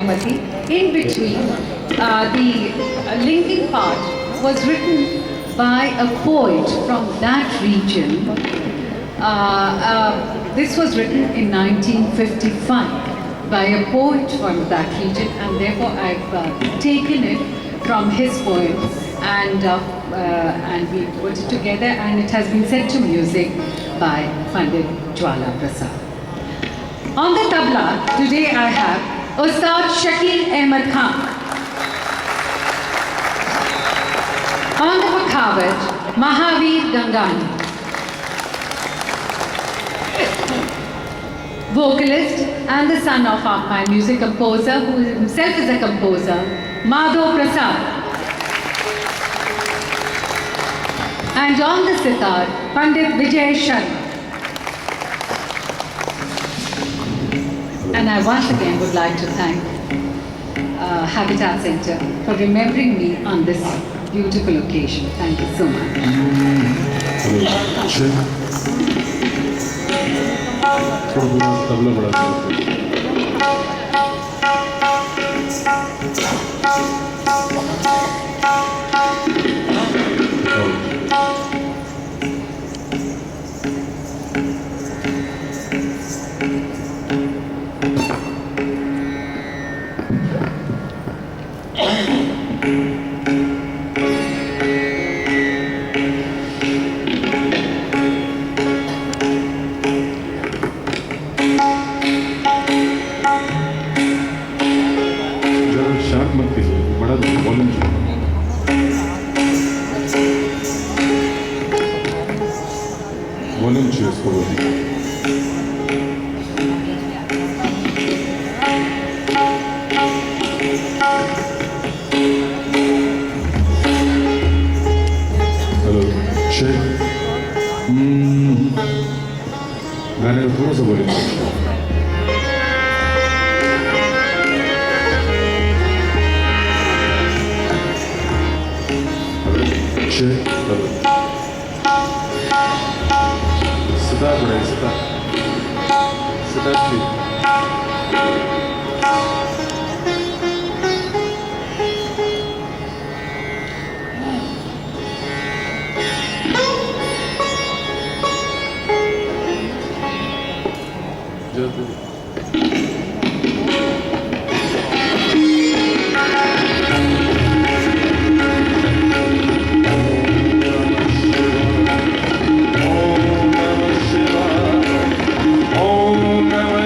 In between, the linking part was written by a poet from that region. This was written in 1955 by a poet from that region, and therefore I've taken it from his poem and we put it together, and it has been set to music by Pandit Jwala Prasad. On the tabla, today I have Ustad Shakil Ahmed Khan. On the pakhawaj, Mahavir Gangani. Vocalist and the son of my music composer, who himself is a composer, Madho Prasad. And on the sitar, Pandit Vijay Sharma. And I once again would like to thank Habitat Center for remembering me on this beautiful occasion. Thank you so much. थोड़ा तबला बड़ा। ज़्यादा शांत मत कीजिए, बढ़ा दो volume. Volume चाहिए उसको बोलिए। Hello, check. गाने का थोड़ा सा वॉल्यूम। चेक। हेलो, सितार बढ़ाइए, सितार, सितार चाहिए। जरा। ओम नमः शिवाय, ओम नमः।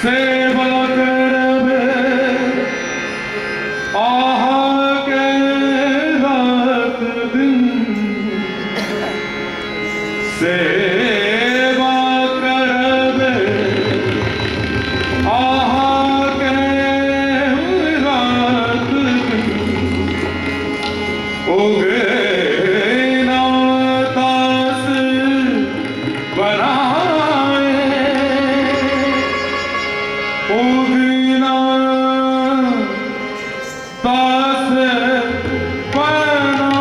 सेवा करबे अहाँके रात दिन, सेवा करबे अहाँके रात दिन, उगना दास बनाए, उगना दास बनाए।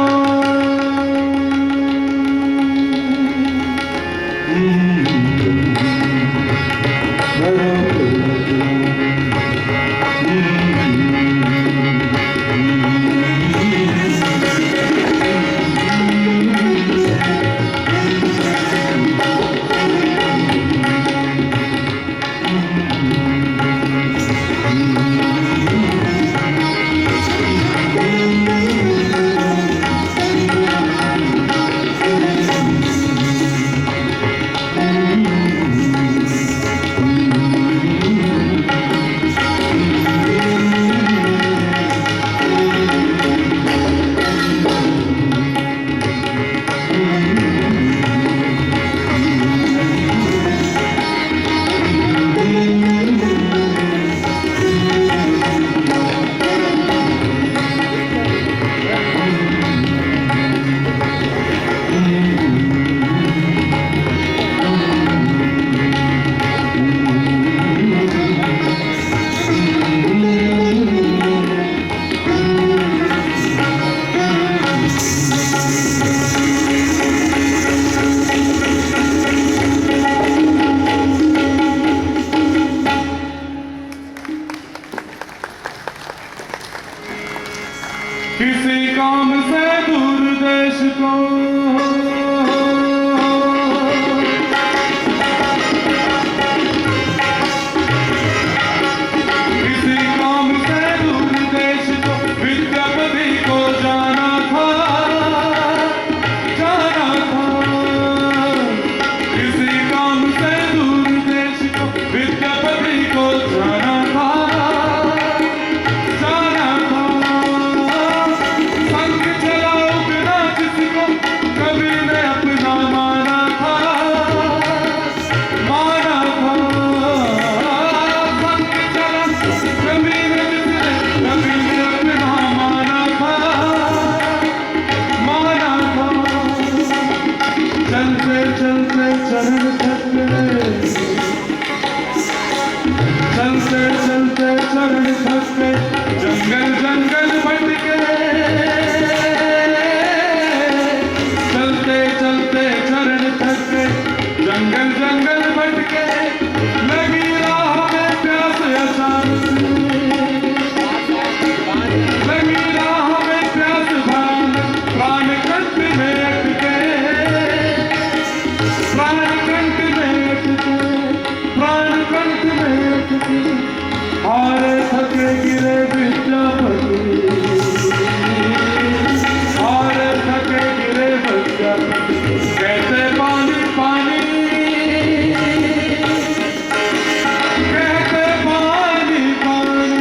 किसी काम से दूर देश को, किसी काम से दूर देश को विद्यापति को जाना था, जाना था। किसी काम से दूर देश को विद्यापति को जाना था, जाना था। संग चला उगना जिसको कभी ने अपना माना था, माना था। संग चला कभी ने जिसने कभी ने अपना माना था, माना था। चलते चलते चरण थक गए, चलते चलते चरण थक गए, जंगल जंगल भटके, चलते चलते चरण थक गए, जंगल जंगल भटके, लगी राह में प्यास अचानक, लगी राह में प्यास भयानक, प्राण कंठ में अटके, प्राण कंठ में अटके, प्राण कंठ में अटके, हारे थके गिरे विद्यापति, हारे थके गिरे विद्यापति, कहते पानी पानी, कहते पानी पानी।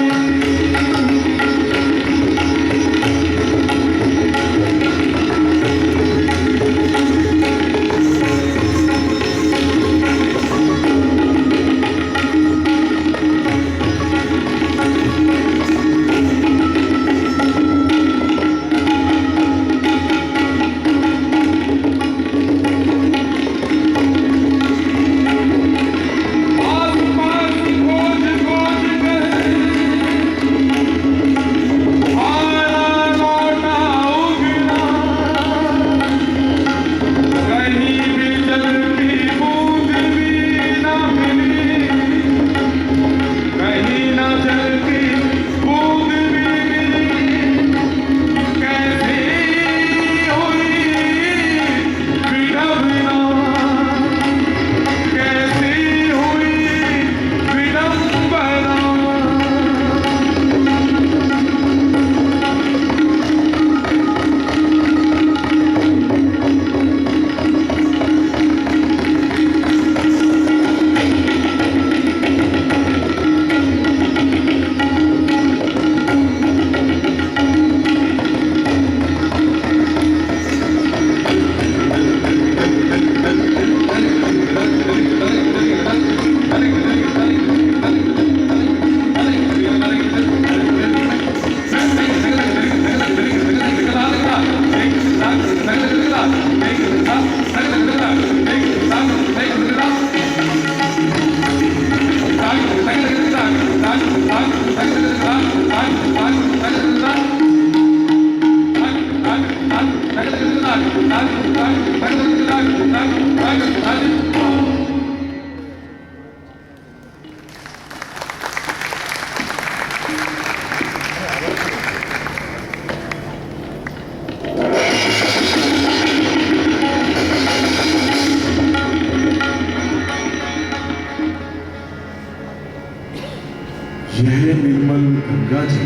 यह निर्मल गंगा जी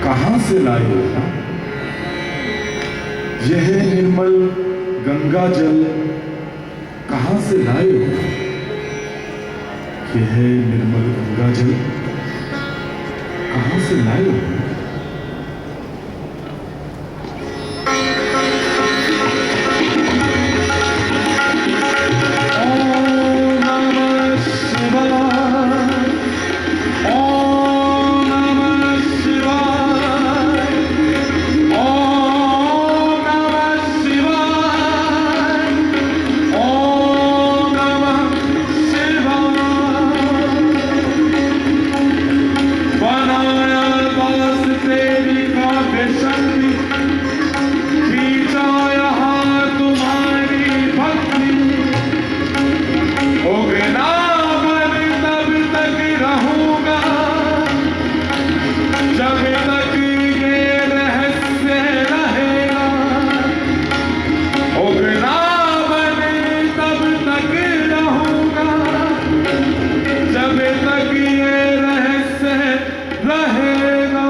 कहां से लाए हो? यह निर्मल गंगा जल कहां से लाए हो? यह निर्मल गंगा जल कहां से लाए हो? ओम नमः शिवाय, ओम नमः शिवाय, ओम नमः शिवाय, ओम नमः शिवाय। बनाया दास तेरी काव्य शक्ति, खींचा यहाँ तुम्हारी भक्ति। उगना बन तब तक रहूंगा, जब तक ये रहस्य रहेगा। उगना बन तब तक रहूंगा, जब तक ये रहस्य रहेगा।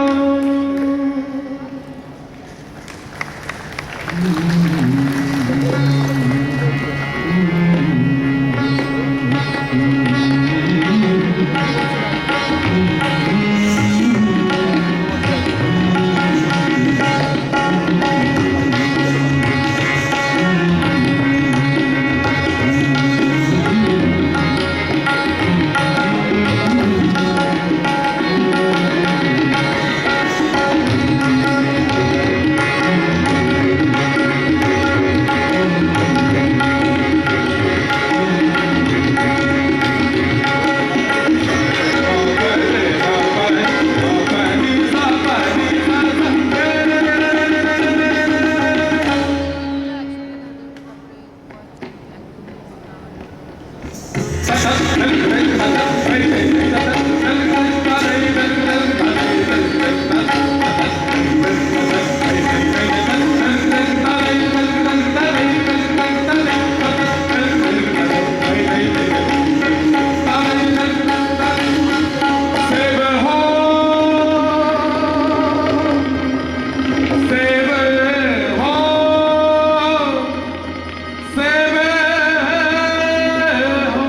सेव हो, सेव हो, सेव हो।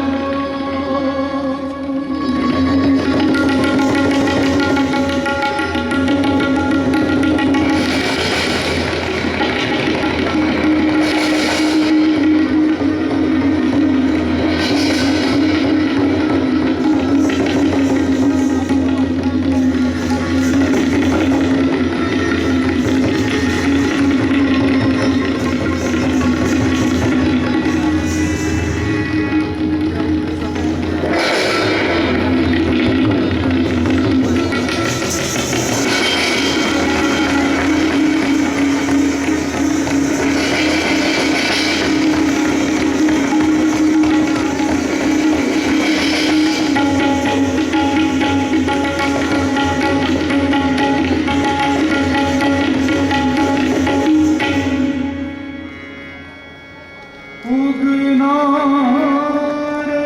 उगना रे,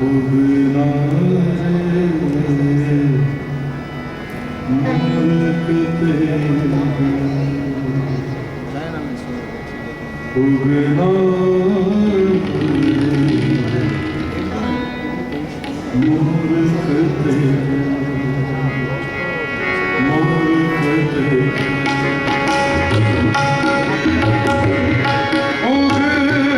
उगना रे, उगना रे, मूर्ख तेरे, उगना मूर्ख तेरे, मूर्ख तेरे। उगना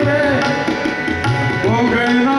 रे, उगना।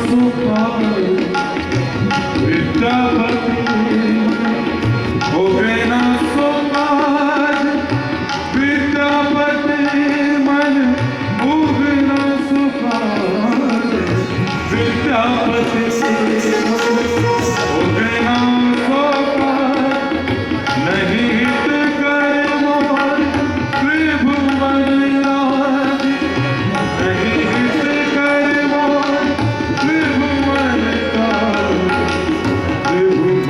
सो काज, विद्यापति होवे ना सो काज, विद्यापति मन उगना सो काज, विद्यापति होवे ना सो काज, नहीं हित कर मोर त्रिभुवन राज, नहीं हित कर मोर त्रिभुवन काज, त्रिभुवन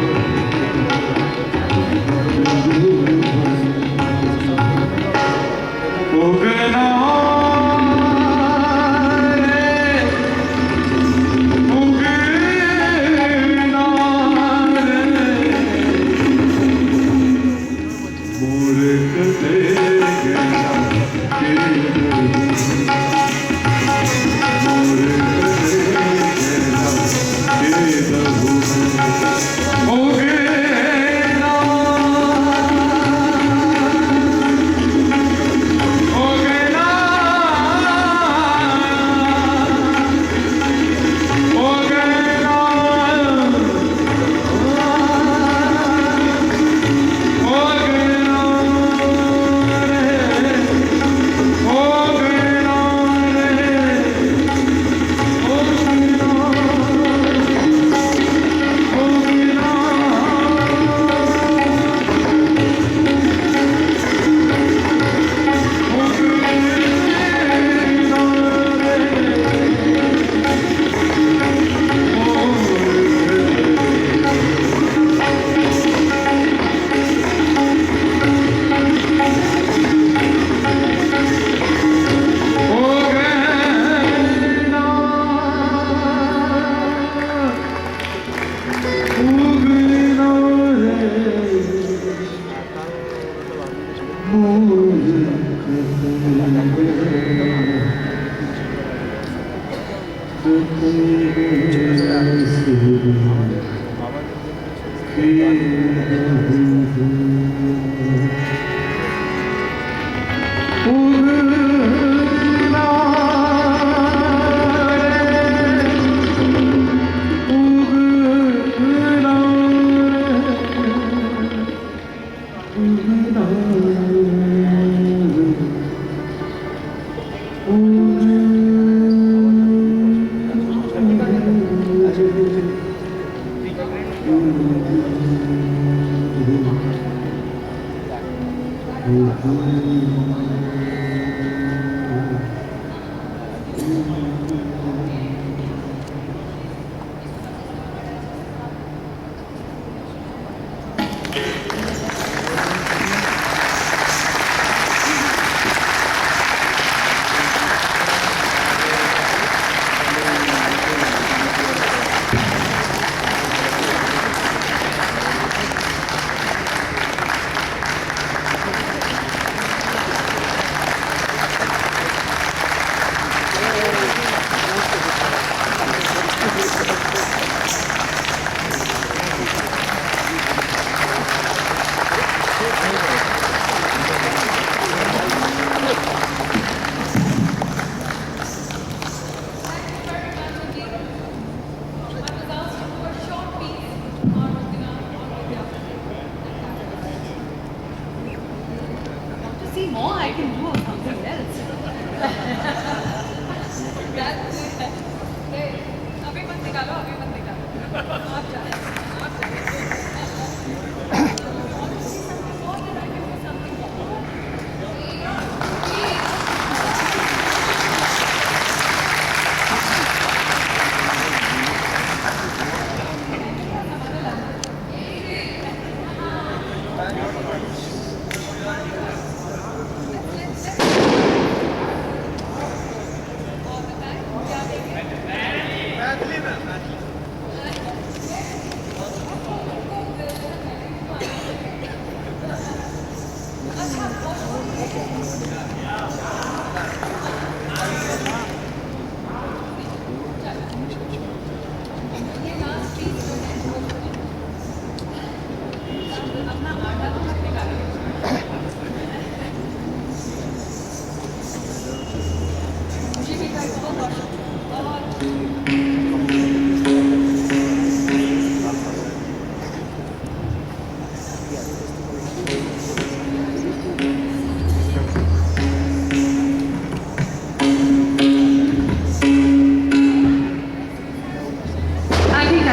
उगना रे, उगना रे, मूर्ख देखना के मूर्ख देखना के उगना, उगना, उगना, उगना रे, उगना रे, Ugna, Ugna.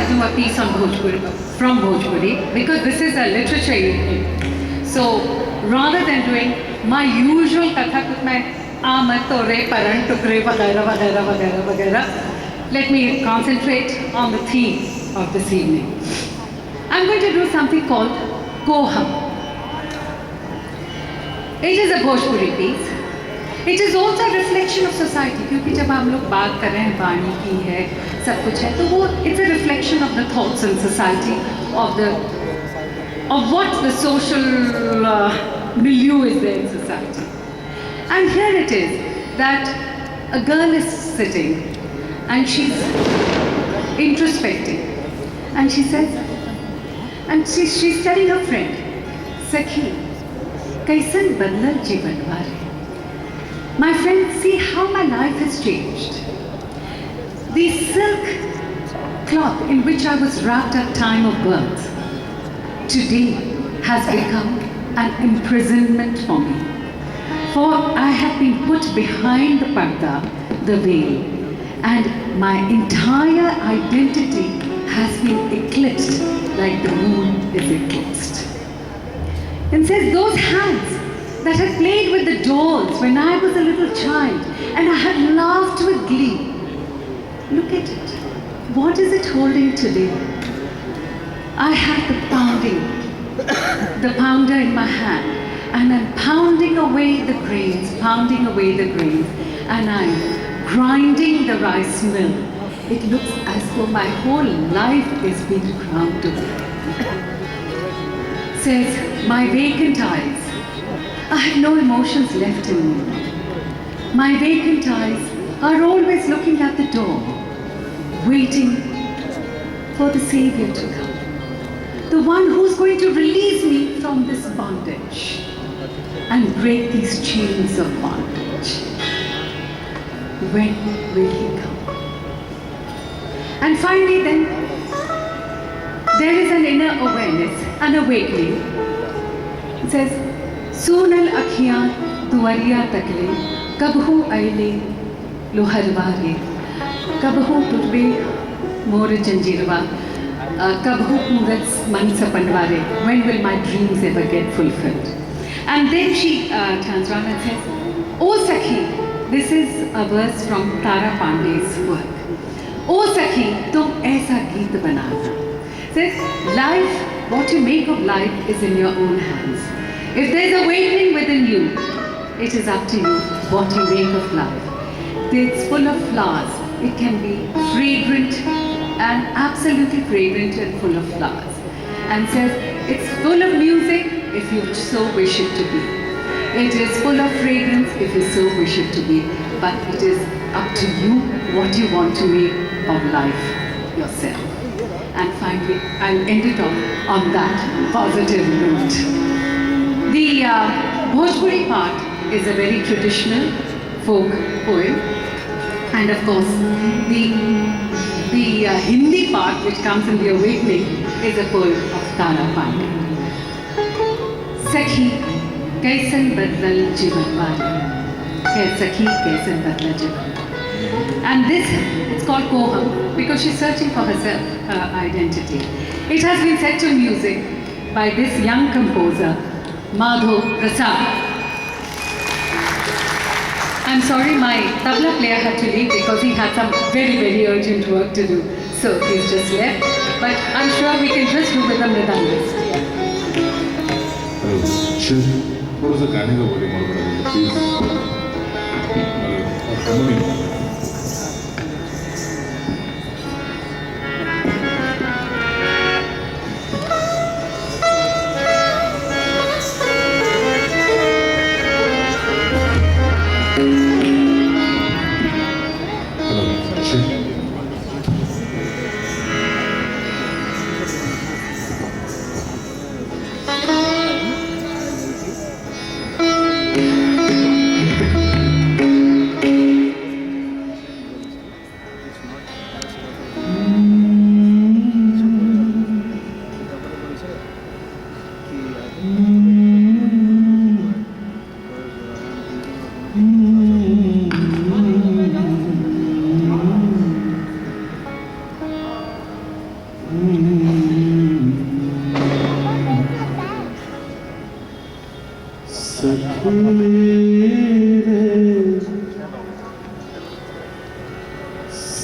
I'll do a piece on Bhojpuri, from Bhojpuri, because this is a literature evening. So rather than doing my usual Kathak with my Aamat Tore Paran Tukre vagaira vagaira vagaira vagaira, let me concentrate on the theme of this evening. I'm going to do something called Koham. It is a Bhojpuri piece. It is also a reflection of society, क्योंकि जब हम लोग बात कर रहे हैं वाणी की है, सब कुछ है, तो वो it's a reflection of the thoughts in society, of what the social milieu is there in society. And here it is that a girl is sitting and she's introspecting, and she says, and she's telling her friend, Sakhi, kaisan badlal jeevan ware. My friend, see how my life has changed. The silk cloth in which I was wrapped at time of birth today has become an imprisonment for me. For I have been put behind the parda, the veil, and my entire identity has been eclipsed like the moon is eclipsed. And says, those hands that had played with the dolls when I was a little child and I had laughed with glee. Look at it. What is it holding today? I have the pounder in my hand, and I'm pounding away the grains, pounding away the grains, and I'm grinding the rice mill. It looks as though my whole life is being ground away. Says, my vacant eyes, I have no emotions left in me. My vacant eyes are always looking at the door, waiting for the Savior to come, the one who's going to release me from this bondage and break these chains of bondage. When will he come? And finally then, there is an inner awareness, an awakening. It says, Sunal akhiyan duwariya takle, kabhu aile loharware, kabhu tutbe mor janjirwa, kabhu purat man sapanware. When will my dreams ever get fulfilled? And then she turns around and says, O Sakhi, this is a verse from Tara Pandey's work. O Sakhi, tum aisa geet banana. Says, life, what you make of life is in your own hands. If there's awakening within you, it is up to you what you make of life. It's full of flowers. It can be fragrant and absolutely fragrant and full of flowers. And says, it's full of music if you so wish it to be. It is full of fragrance if you so wish it to be. But it is up to you what you want to make of life yourself. And finally, I'll end it off on that positive note. The Bhojpuri part is a very traditional folk poem. And of course, the Hindi part, which comes in the awakening, is a poem of Tara Pandey. Sakhi, kaisan badlal jivan wale. Sakhi, kaisan badlal jivan wale. And this, it's called Koham, because she's searching for herself, her identity. It has been set to music by this young composer, Madho Prasad. I'm sorry, my tabla player had to leave because he had some very, very urgent work to do. So he's just left. But I'm sure we can just do with the mridangist. Yeah. Hello. थोड़ा सा गाने का volume और बढ़ा दीजिए please. Hello,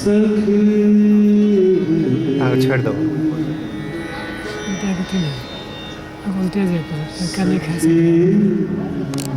सखी। अहाँके छोड़ि देब। उल्टा कथी नहि, उल्टे जाय पड़त, धक्का नहि खा सकब।